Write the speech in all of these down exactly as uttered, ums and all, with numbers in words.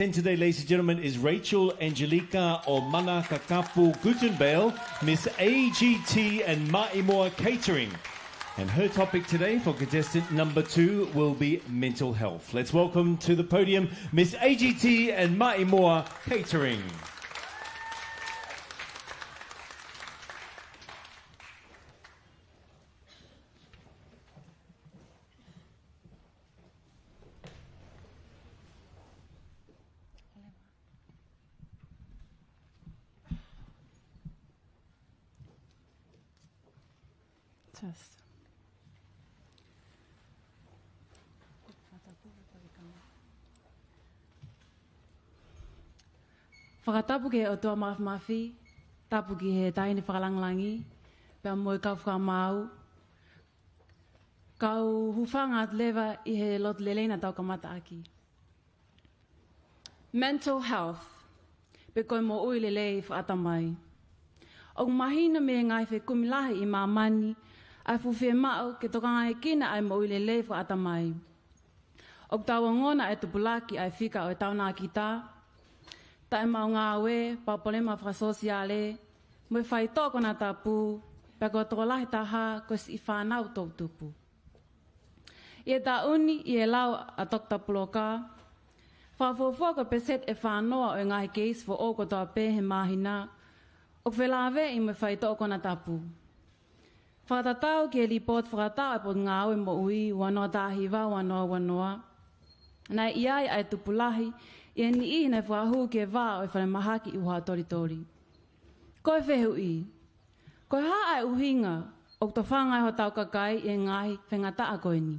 And today, ladies and gentlemen, is Rachel Angelica Omana Kakapu Gutenbale, Miss A G T and Maimoa Catering. And her topic today for contestant number two will be mental health. Let's welcome to the podium Miss A G T and Maimoa Catering. Test. Fakatapu ki he ʻOtua Mafimafi, tapu ki he Taʻahine Fakalāngilangi, pea mo e kau fakamaau, kau hūfanga atu leva ʻi he lotu lelei naʻa tau kamataʻaki. Mental health, pe ko e moʻui lelei fakaʻatamai. ʻOku mahino mei he ngaahi fekumi lahi ʻi māmani ʻa e fuʻu fiemaʻu ke tokangaekina ʻa e moʻui lelei fakaʻatamai. ʻOku tau ongona ʻa e tupulaki ʻa e fika ʻo e taonakita, taʻemaʻu ngāue, palopalema fakasōsiale, mo e faitoʻo konatapu, pea ko e tokolahi taha ko e siʻi fānau toʻutupu. ʻI he taʻu ni, ʻi he lau ʻa Toketā Puloka, fakafuofua ko e peseti ʻe fāngofulu ʻo e ngaahi keisi foʻou kotoa pē he māhina ʻoku felāveʻi mo e faitoʻo konatapu. Fakatatau ki he lipooti fakataʻu ʻa e Potungāue Moʻui ua noa taha hiva ua noa ua noa, naʻe ʻi ai ʻa e tupulahi ʻi he niʻihi naʻe fakahū ki he vā ʻo e falemahaki ʻi Huʻatolitoli. Ko e fehuʻi, ko e hā ʻa e ʻuhinga ʻoku tofanga ai hotau kakai ʻi he ngaahi faingataʻa ko eni?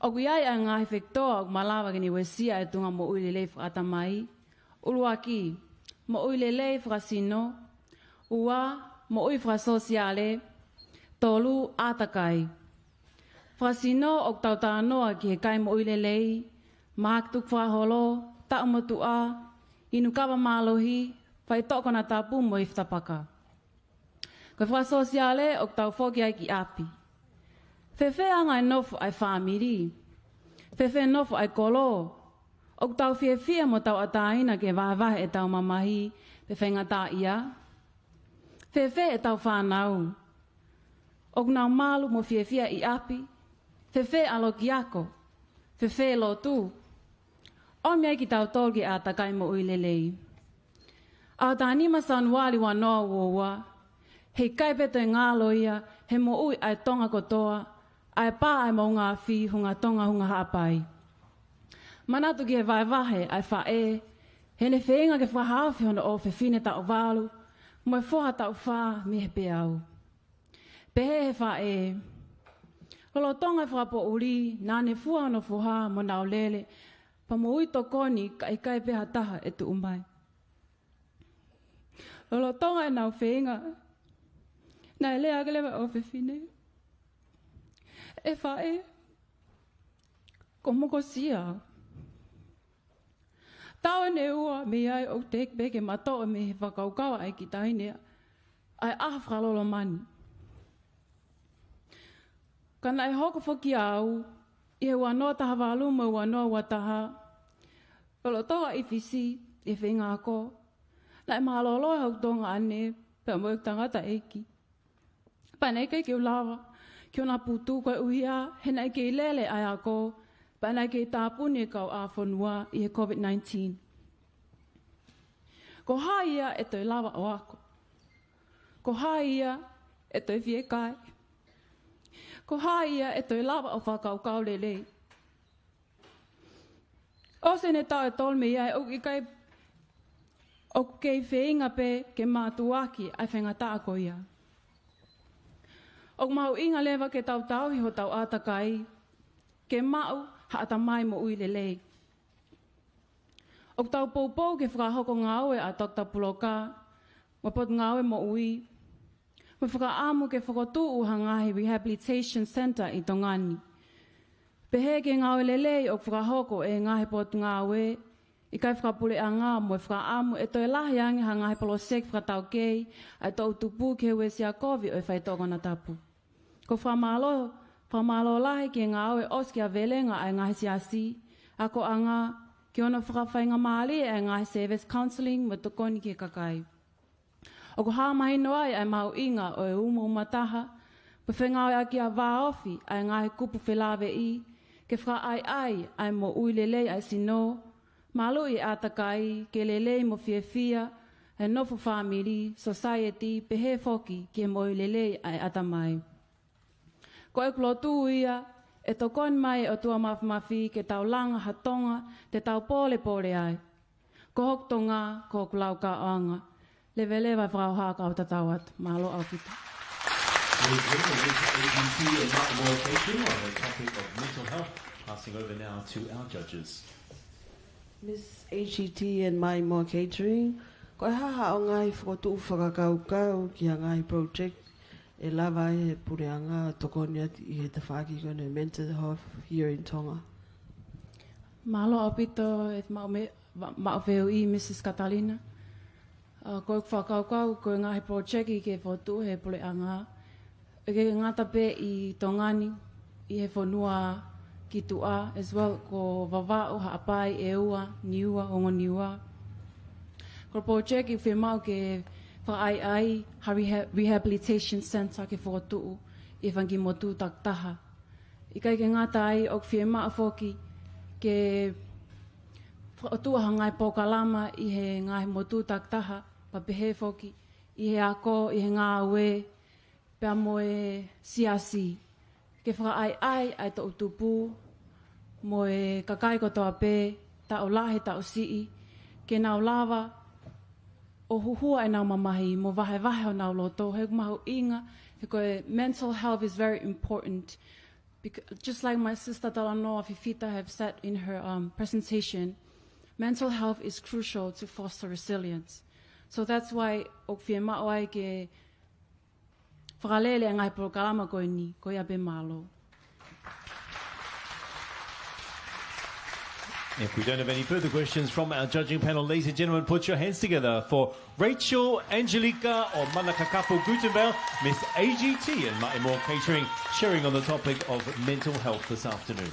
ʻOku ʻi ai ʻa e ngaahi fekitoa ʻoku malava ke ne uesia ʻa e tuʻunga moʻui lelei fakaʻatamai. ʻUluaki, moʻui lelei fakasino. Ua, moʻui fakasōsiale. Tolu, ʻātakai. Fakasino, ʻoku tau talanoa ki he kai moʻui lelei, mahaki tukufakaholo, taʻu motuʻa, inu kava mālohi, faitoʻo konatapu mo e ifi tapaka. Ko e fakasōsiale, ʻoku tau foki ai ki ʻapi. Fēfē anga e nofo ʻa e fāmili? Fēfē nofo ʻa e kolo? ʻOku tau fiefia mo tauʻatāina ke vahevahe ʻetau mamahi pe faingataʻaʻia? Fēfē ʻetau fānau? ʻOku nau malu mo fiefia ʻi ʻapi? Fēfē ʻa e loki ako? Fēfē lotu? ʻOmi ai kitautolu ki he ʻātakai moʻui lelei. ʻAho taha nima Sānuali ua noa ua ua, heʻikai pē toe ngalo ia he moʻui ʻa e Tonga kotoa, ʻa e pā ʻa e moʻunga afi, hunga Tonga, hunga Haʻapai. Manatu ki he vahevahe ʻa e faʻē, heʻene feinga ke fakahaofi hono ʻofefine taʻu valu mo e foha taʻu fā mei he peau. Pehē he faʻē, lolotonga e fakapoʻuli, naʻa ne fua hono foha mo nau lele, pea mo ui tokoni ka ʻikai pē ha taha ʻe tuʻu mai. Lolotonga ʻenau feinga, naʻe lea hake leva e ʻofefine, ʻE faʻē, kuo u mokosia. Taʻu ʻeni ʻe ua mei ai ʻoku teʻeki pē ke matoʻo mei he fakakaukau ʻa e kiʻi taʻahine ʻa e ʻaho fakaloloma ni. Ka naʻe hoko foki au ʻi he ua noa taha valu mo e ua noa ua taha, lolotonga ʻi Fisi ʻi he feinga ako, naʻe mālōlō hoku tuongaʻane pea mo e tangataʻeiki. Pea naʻe ʻikai ke u lava ki hona putu koeʻuhi he naʻe kei lele ʻa e ako, pea naʻe kei tāpuni e kauʻāfonua ʻi he COVID nineteen. Ko hai ia ʻe toe lava ʻo ako? Ko hai ia ʻe toe fiekaia? Ko hai ia ʻe toe lava ʻo fakakaukau lelei? ʻOsi ʻene taʻu ʻe tolu mei ai ʻoku ʻikai, ʻoku kei feinga pē ke mātuʻaki ʻa e faingataʻa ko ia. ʻOku mahuʻinga leva ke tau tauhi hotau ʻātakai ke maʻu ha ʻatamai moʻui lelei. ʻOku tau poupou ke fakahoko ngāue ʻa Toketā Puloka mo e Potungāue Moʻui, mo e fakaʻamu ke fokotuʻu ha ngaahi rehabilitation centre ʻi Tonga ni. Pehē ki he ngāue lelei ʻoku fakahoko ʻe he ngaahi potungāue ʻikai fakapuleʻanga mo e fakaʻamu ʻe toe lahi ange ha ngaahi poloseki fakataukei ʻa e toʻutupu ki he uesia kovi ʻo e faitoʻo konatapu. Ko e fakamālō, fakamālō lahi ki he ngāue ʻosikiavelenga ʻa e ngaahi siasi, akoʻanga, ke ʻoua naʻa fakafaingamālie ʻa e ngaahi service counselling mo e tokoni ki he kakai. ʻOku hā mahino ai ʻa e mahuʻinga ʻo e uma uma taha, pea fengāueʻaki ʻa e vāofi ʻa e ngaahi kupu felāveʻi, ke fakaʻaiʻai ʻa e moʻui lelei ʻa e sino, maluʻi e ʻātakai, ke lelei mo fiefia e nofo fāmili, society, pehē foki ki he moʻui lelei ʻa e ʻatamai. Ko ʻeku lotu ia, ʻe tokoni mai e ʻOtua Māfimafi ke tau langa ha Tonga te tau pōlepole ai. Ko hoku Tonga, ko hoku laukauʻanga. Leveleva e fakahoha kau tatau atu. Mālō ʻaupito. Very good. With A G T and Maʻimoa Catering on the topic of mental health. Passing over now to our judges. Miss A G T and Maʻimoa Catering, ko e hā haʻo ngaahi fokotuʻu fakakaukau ki ha ngaahi project ʻe lava ai he puleʻanga ʻo tokoni atu ʻi he tafaʻaki ko eni mental health here in Tonga? Mālō ʻaupito e maʻu me-, ma-, maʻu fehuʻi, Mrs Katalina. ʻA, ko ʻeku fakakaukau, ko e ngaahi project ke fokotuʻu he puleʻanga, ʻikai ke ngata pē ʻi Tonga ni, ʻi he fonua ki tuʻa, as well ko Vavaʻu, Haʻapai, ʻEua, Niua, Ongo Niua. Ko e project ʻoku fiemaʻu ke fakaʻaiʻai ha reha-, rehabilitation center ke fokotuʻu ʻi he fanga kiʻi motu takitaha. ʻIkai ke ngata ai, ʻoku fiemaʻu foki ke fokotuʻu ha ngaahi polokalama ʻi he ngaahi motu takitaha, pea pehē foki ʻi he ako, ʻi he ngāue, pea mo e siasi, ke fakaʻaiʻai ʻa e toʻutupu mo e kakai kotoa pē, taʻu lahi, taʻu siʻi, ke nau lava ʻo huhua ʻenau mamahi mo vahevahe honau loto. He ʻoku mahuʻinga, he ko e mental health is very important. Bec-, just like my sister Talanoa Fifita have said in her, um, presentation, mental health is crucial to foster resilience. So that's why ʻoku fiemaʻu ai ke fakalele e ngaahi polokalama ko eni, ko ia pē, mālō. If we don't have any further questions from our judging panel, ladies and gentlemen, put your hands together for Rachel, Angelica, or Manakakapu Gutenberg, Miss A G T and Maʻimoa Catering, sharing on the topic of mental health this afternoon.